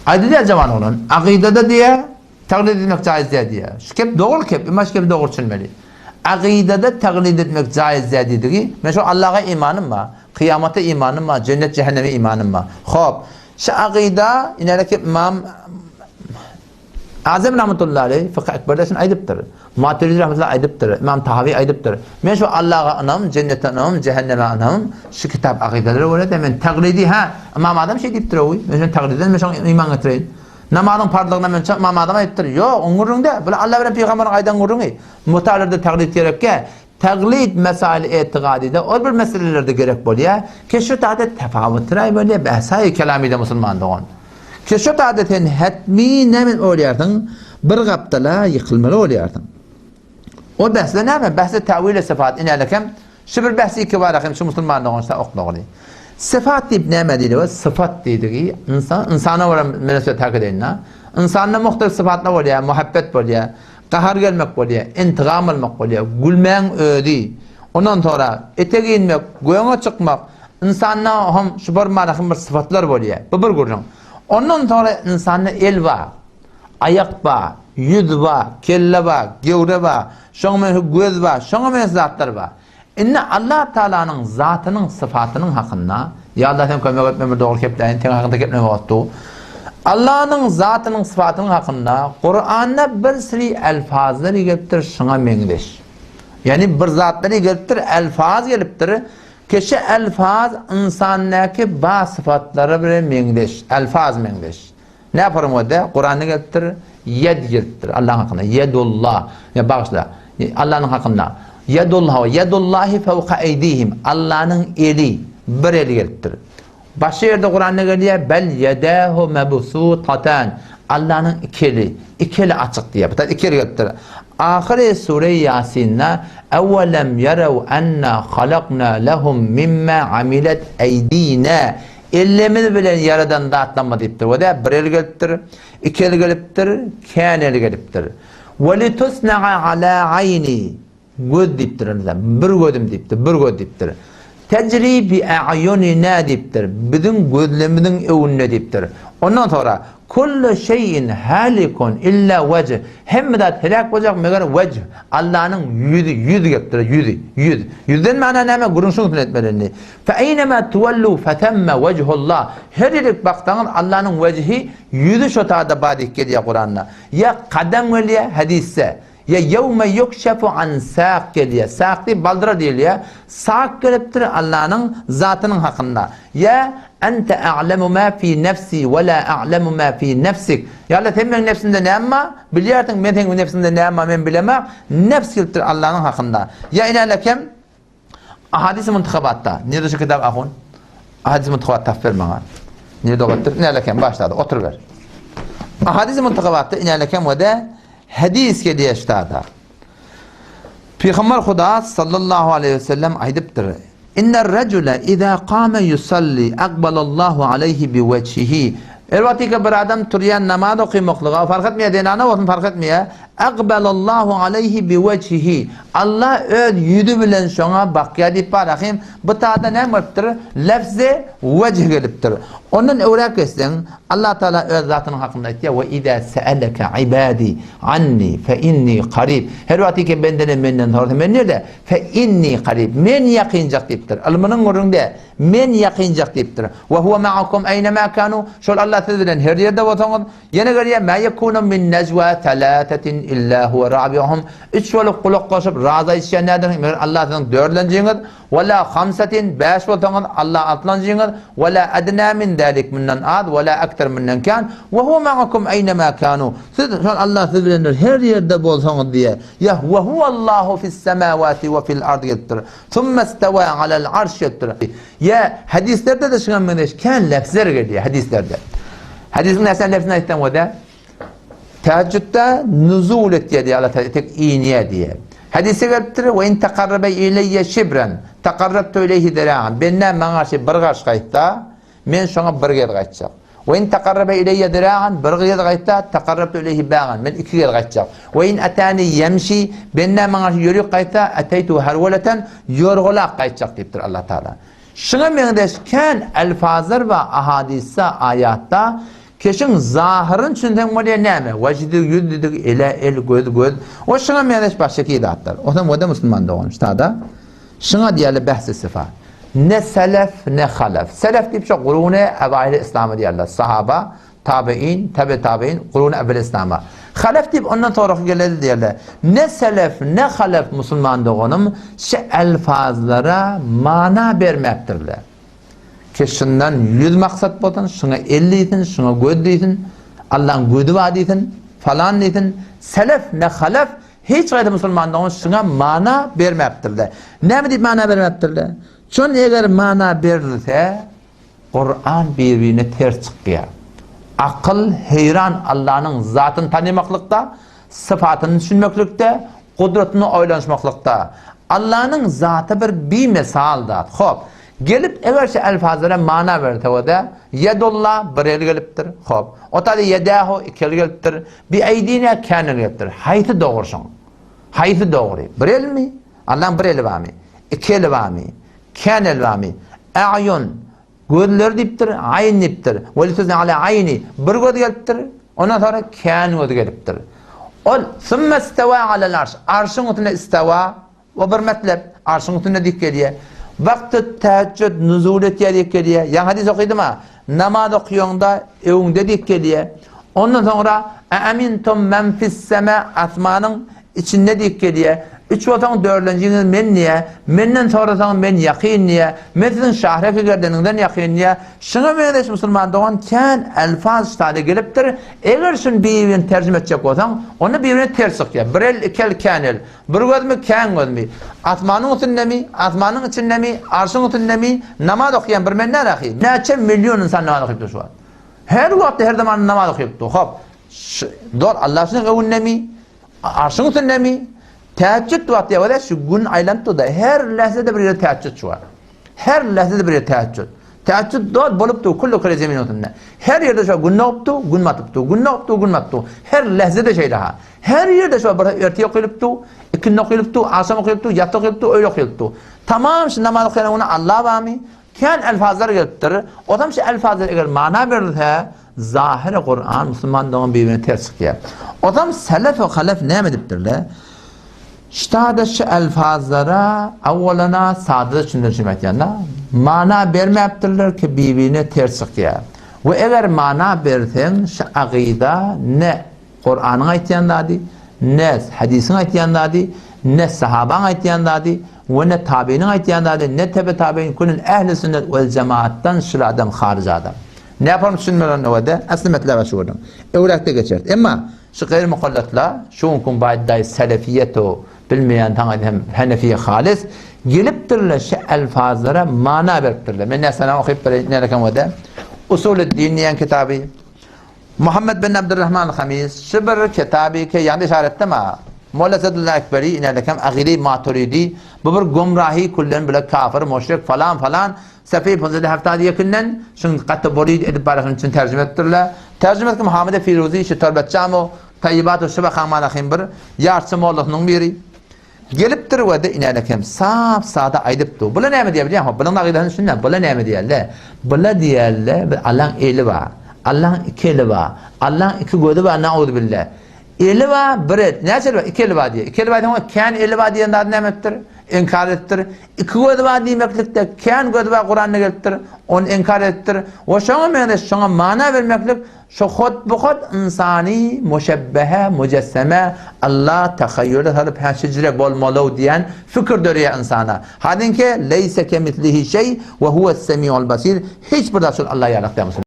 Aýdylýar jawan oglan, Akydada diýýär, taglid etmek jaýyz däl diýýär. Şu gep dogry gep, emma şu gepi dogry düşünmeli. Akydada taglid etmek jaýyz däl diýdigi, men şo Allaha imanym bar, kyýamata imanym bar, jennet-jähenneme imanym bar. Hop, şu akyda, inädeki ymam Azem rahmetullahi aleýh Fykh Ekberde şuny aýdypdyr. Maturidi rahmetullahi aýdypdyr. Imam Tahawi aýdypdyr. Men şu Allaha ynamym, jennete ynamym, jähenneme ynamym şu kitap akydalara görä-de men taglidi hä, Imam Azam şeý diýipdir owy. Men şony taglidden men şoňa iman getireýin. Namazyň parzlygyna men Imam Azam aýdypdyr. Ýok, oň gürrüňi däl. Bular Allah bilen pygamberiň aýdan gürrüňi. Mutalarda taglid gerekkä? Taglid mesail etigadyda ol bir meselelerde gerek bolýar. Ki şu taýda tefawutraý bolýar behsaýy kelamyda musulman dogan. Ki şu taýda sen hetmi näme bolýarsyň bir gapdala ýykylmaly bolýarsyň. O behsde näme? Behsde tawil syfat inälekem şu bir behsi iki bar hem şu musulman dogan şa oklagyny. Syfat diýip näme diýilýär? Syfat diýdigi insan insana bolan münasebet hak edeýin. Insanda muhtelif syfatlar bolýar, muhabbet bolýar. Gahar gelmek bolýar, intigam almak bolýar, gülmäň özi. Ondan soňra etek inmek, göňe çykmak, ynsanda hem şu bir mana hem bir sypatlar bolýar. Bu bir gürrüň. Ondan soňra ynsanda el bar, aýak bar, ýüz bar, kelle bar, gewre bar, şoňa meňzeş göz bar, şoňa meňzeş zatlar bar. Indi Allah Taalanyň zatynyň sypatynyň hakynda, Ýa Allah sen kömek et men bir dogry kepläýin, seň hakyňda keplemek wagtdy. Allanyň zatynyň sypatynyň hakynda Kuranda bir sri elfazlar gelipdir şuňa meňzeş. Ýagny bir zatlar gelipdir, elfaz gelipdir. Keşe elfaz ynsandäki ba sypatlara bilen meňzeş, elfaz meňzeş. Näme forumada Kuranda gelipdir, ýed gelipdir Allahyň hakynda. Ýedullah. Ýa bagyşla. Allanyň hakynda. Ýedullah we ýedullahi fawqa eýdihim. Allanyň eli, bir eli gelipdir. Başga ýerde Kuranda gelýär, bel ýedahu mabsutatan. Allanyň iki eli, iki eli açyk diýýär. Bu iki eli gelipdir. Ahyry sure Ýasinda Awwalam ýaraw anna halakna lahum mimma amilat eýdina. Ellemiz bilen ýaradan zatlarymyz diýipdir. We-de bir el gelipdir, iki el gelipdir, kän el gelipdir. We litusna'a ala aýni, göz diýipdir indi, bir gözüm diýipdir, bir göz diýipdir. Tejri bi a'ýunina diýipdir, biziň gözlerimiziň öňünde diýipdir. Ondan soňra kullu şeýin halikun illa wejh, hemme zat heläk boljak meger wejh, Allanyň ýüzi, ýüz gelipdir, ýüzi, ýüz. Ýüzden mana näme? Gürrüň şunuň üstünde etmeli indi. Feýnemâ tuwellû fetemme wejhullah. Her ýerik baksaňyz Allanyň wejhi, ýüzi şo tada bar diýip gelýär Kuranda. Ýa kadam gelýär hadysda. Ýa ýewme ýukşefu an sak gelýär. Sak diýip baldyra diýilýär. Sak gelipdir Allanyň zatynyň hakynda. Ýa ente a'lemu ma fi nefsi we la a'lemu ma fi nefsik. Ýa Allah sen meň nefsimde näme bar? Bilýärsiň, men seň nefsiňde näme bar men bilemok. Nefs gelipdir Allanyň hakynda. Ýa inälekem Ahadis-i Muntahabatda, nirde şu kitap ahun? Ahadis-i Muntahabat tapyp ber maňa. Nirde goýupdyr? Inälekem başlady, oturyber. Ahadis-i Muntahabatda inälekem we de hadis gelýär ştada. Pygamber Huda sallallahu aleyhi ve sellem aýdypdyr. Inner rejule iza kame yusalli akbalallahu aleyhi bi wejhihi. Elbetde bir adam turýan namaz okymaklyga, fark etmeýär zenana bolsun fark etmeýär. Akbalallahu aleýhi biwejhihi, Allah öz ýüzi bilen şoňa bakýar diýip bar ahym, bu tada näme bolupdyr? Lefzi wejh gelipdir. Ondan öwräk geçseň, Allah Tagala öz zatynyň hakynda aýtýar, We iza se'eleke ibadi anni fe inni karib. Her wagt ki bendelerim menden sorasa, men nirde? Fe inni karib. Men ýakynjak diýipdir. Ylmynyň gürrüňde, men ýakynjak diýipdir. We huwe ma'akum eýne ma kanu. Şol Allah siz bilen her ýerde bolsaňyz, Ýene gelýär, Mä ýekûnu min nejwa selâsetin illâ huwe râbi'uhum, Üç bolup gulak goşup raz aýdyşýan nädersiň, meger Allah siziň dördlenjiňiz, we lâ hamsetin, bäş bolsaňyz, Allah altlanjyňyz, we lâ ednâ min zâlik, mundan az, we lâ ekser, mundan kän, we huwe ma'akum eýnemâ kânû, siz, şol Allah siz bilendir, her ýerde bolsaňyz diýýär. Ýa we huwallahu fis-semâwâti we fil-ard gelipdir. Sümmestewâ alel-arş gelipdir. Ýa hadislerde-de şuňa meňzeş kän lefzler gelýär hadislerde. Hadisiň näçe lefzini aýtsaň bolýar? Täheccüde nuzul etýär diýýär Allah Taala etek inýär diýýär. Hadisde gelipdir, "Ve in taqarrabe ileýye şibran, taqarrabtu ileýhi zira'an." Bende maňa garşy bir garş gaýtsa, men şoňa bir gez gaýtjak. Ve in taqarrabe ileýye zira'an, bir gez gaýtsa, taqarrabtu ileýhi ba'an, men iki gez gaýtjak. Ve in atani yemşi, bende maňa garşy ýörük gaýtsa, ateytu harweleten, ýorgulak gaýtjak diýipdir Allah Taala. Şuňa meňzeş kän elfazlar bar ahadysda, aýatda. Keşiň zahyryny düşünseň bolýar näme? Wajh diýdik, ýüz diýdik, ele, el, göz, göz. O şuňa meňzeş başga zatlar. Onsoň o-da musulman dogan. Ştada şuňa diýerler behsi syfat. Ne selef, ne halef. Selef diýip şo guruny ewaili yslama diýerler. Sahaba, tabein, tebe tabein, guruny evvel yslama. Halef diýip ondan soraky geleli diýerler. Ne selef, ne halef musulman doganym şu elfazlara mana bermäpdirler. Ki şundan ýüz maksat bolsun, şuňa el diýsin, şuňa göz diýsin, Allaň gözi bar diýsin, falan diýsin. Selef ne halef hiç haýsy musulman dogan şuňa mana bermäpdirler. Näme diýip mana bermäpdirler? Çün eger mana berilse, Kuran bir-birine ters çykýar. Akyl heýran Allanyň zatyny tanymaklykda, sypatyny düşünmeklikde, gudratyny oýlanyşmaklykda. Allanyň zaty bir bimesal zat. Hop, gelip eger şu elfazlara mana berse o-da, Ýedullah bir el gelipdir. Hop, o taýda ýedähu iki el gelipdir. Bi eýdina kän el gelipdir. Haýsy dogry şoň? Haýsy dogry? Bir elmi? Allaň bir eli barmy? Iki eli barmy? Kän el barmy? A'ýun, Gözleri diýipdir, aýn diýipdir. Welitusna ala aýni, bir göz gelipdir, ondan soňra kän göz gelipdir. Ol summa istawa alal arş, arşyň üstünde istawa, o bir metlep, arşyň üstünde diýip gelýär. Wagty täheccüd nuzul etýär diýip gelýär. Ýaňy hadys okydym-a, namaz okaýaňda öňde diýip gelýär. Ondan soňra Eamintum men fis-sema, asmanyň Içinde diýip gelýär. Üç bolsaň dördünjiňiz men diýýär. Menden sorasaň men ýakyn diýýär. Men siziň şahreki gerdeniňizden ýakyn diýýär. Şuňa meňzeş musulman dogan kän elfaz ştada gelipdir. Eger şuny bir-birini terjime etjek bolsaň, onda bir-birine ters çykýar. Bir el, iki el, kän el. Bir gözmi, kän gözmi? Asmanyň üstündemi, asmanyň içindemi, arşyň üstündemi? Namaz okaýan bir men däl ahy. Näçe million ynsan namaz okyp dur şu wagt. Her wagtda, her zamanda namaz okyp dur. Hop. Dor Allahyň öňündemi? Arşyň üstündemi? Täheccüd wagty ýa şu gün aýlanyp dur-da, her lähzede bir ýerde täheccüd şu wagt. Her lähzede bir ýerde täheccüd. Täheccüd dol bolup dur, külli küre zemin üstünde. Her ýerde şu gün dogup dur, gün batyp dur, gün dogup dur, gün batyp dur. Her lähzede şeýle ha. Her ýerde şu bir ertir okylyp dur, ikindi okylyp dur, agşam okylyp dur, ýatsy okylyp dur, öýle okylyp dur. Tamam şu namaz okaýan güni Allah barmy? Kän elfazlar gelipdir. Ozam şu elfazlar eger mana berilse, zahyry Kuran musulman dogan bir-birine ters çykýar. Ozam selef we halef näme edipdirler? Ştada şu elfazlara awwalana sada düşündirişim aýtýanda, mana bermäpdirler ki bir-birine ters çykýar. We eger mana berseň şu agyda ne Kuranyň aýtýan zady, ne hadisiň aýtýan zady, ne sahabaň aýtýan zady we ne tabeiniň aýtýan zady, ne tebe tabein külün ehli sünnet wel jemaatdan şul adam haryj adam. Näform düşünmelen öwede asly metlebe şu gördüň. Öwräkde geçeris. Emma şu gaýry mukallatla şu günki baýdaý selefiýeto bilmeýän saňa hem henefiýe halis gelipdirler şu elfazlara mana beripdirler. Men näsene okyp bereýin nälekem öwede. Usulü-din diýen kitaby Muhammet bin Abdurrahman Hamis, şu bir kitaby ki ýaňy işaret etdim a. Molla Sedulla Ekberi inelekem Agyly Maturidi bu bir gumrahy küllen bile kafir muşrik falan falan Sefi Fuzeli Haftady ýekinden şuň gaty borid edip baryşyny üçin terjime etdirler. Terjime etkim Hamide Firuzi şu Torbetjamo Tayyibatu Şiba Hamanahim bir ýarçy mollasynyň biri. Gelipdir we-de inänekem sap-sada aýdypdy. Bula näme diýýär bilýäňmi? Bulaň agydasyny düşünýän. Bula näme diýýärler? Bula diýýärler, bir Allaň eli bar. Allaň iki eli bar. Allaň iki gözi bar, nauzubilla. Eli bar, bir el. Näçe eli bar? Iki eli bar diýýär. Iki eli bar diýen kän eli bar diýen zady näme etdir? Inkar edipdir. Iki gözi bar diýmeklikde kän gözi bar Kuranda gelipdir. Ony inkar edipdir. We şoňa meňzeş şoňa mana bermeklik Şu hut-bu-hut ynsany muşebbehe, mujesseme, Alla tahaýýula salyp hä şijre bolmaly-ow diýen pikir döreýär ynsana. Halinki, Leýse kemislihi şeý we huwes-semiul basir, hiç bir zat şol Alla ýaly däl.